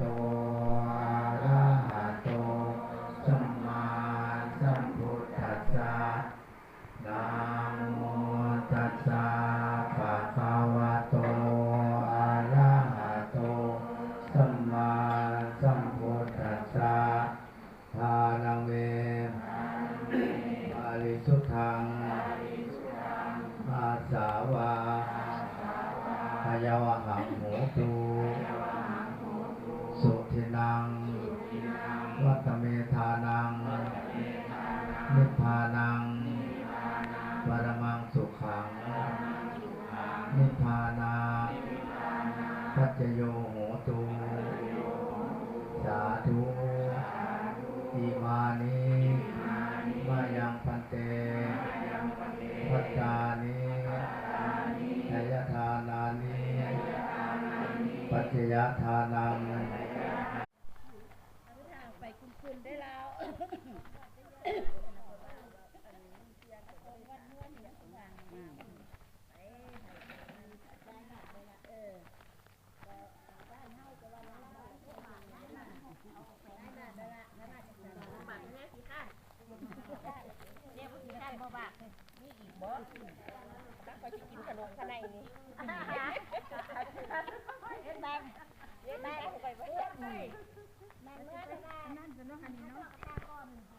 ໂຕ ອະລະຫະໂຕ ສຳມາສຳພຸດທັດສະ ນະໂມຕັດສະ ພະຄະວະໂຕ ອະລະຫະໂຕ ສຳມາສຳພຸດທັດສະ ທານະເວ ປະລິສຸດທັງ ອາສາວາ ອາຍະວະຫັງໂຫຕຸ ສຸທິນັງ ວັດຕະເມທານັງ ນິບພານັງ ປະລະມັງສຸຂັງ ນິບພານາ ປັດຈະໂຍໂຫຕຸ ສາທຸ ອິມານິ ມະຍັງພັນເຕ ພັດຕານິ ທະຍະທານານິ ປັດຈະຍະທານັງ ໄປຄຸນໆ ໄດ້ລາວ ເຮັດແບບ ເຮັດແບບ ເຮັດແບບ ນັ້ນເນາະ ອັນນີ້ເນາະ.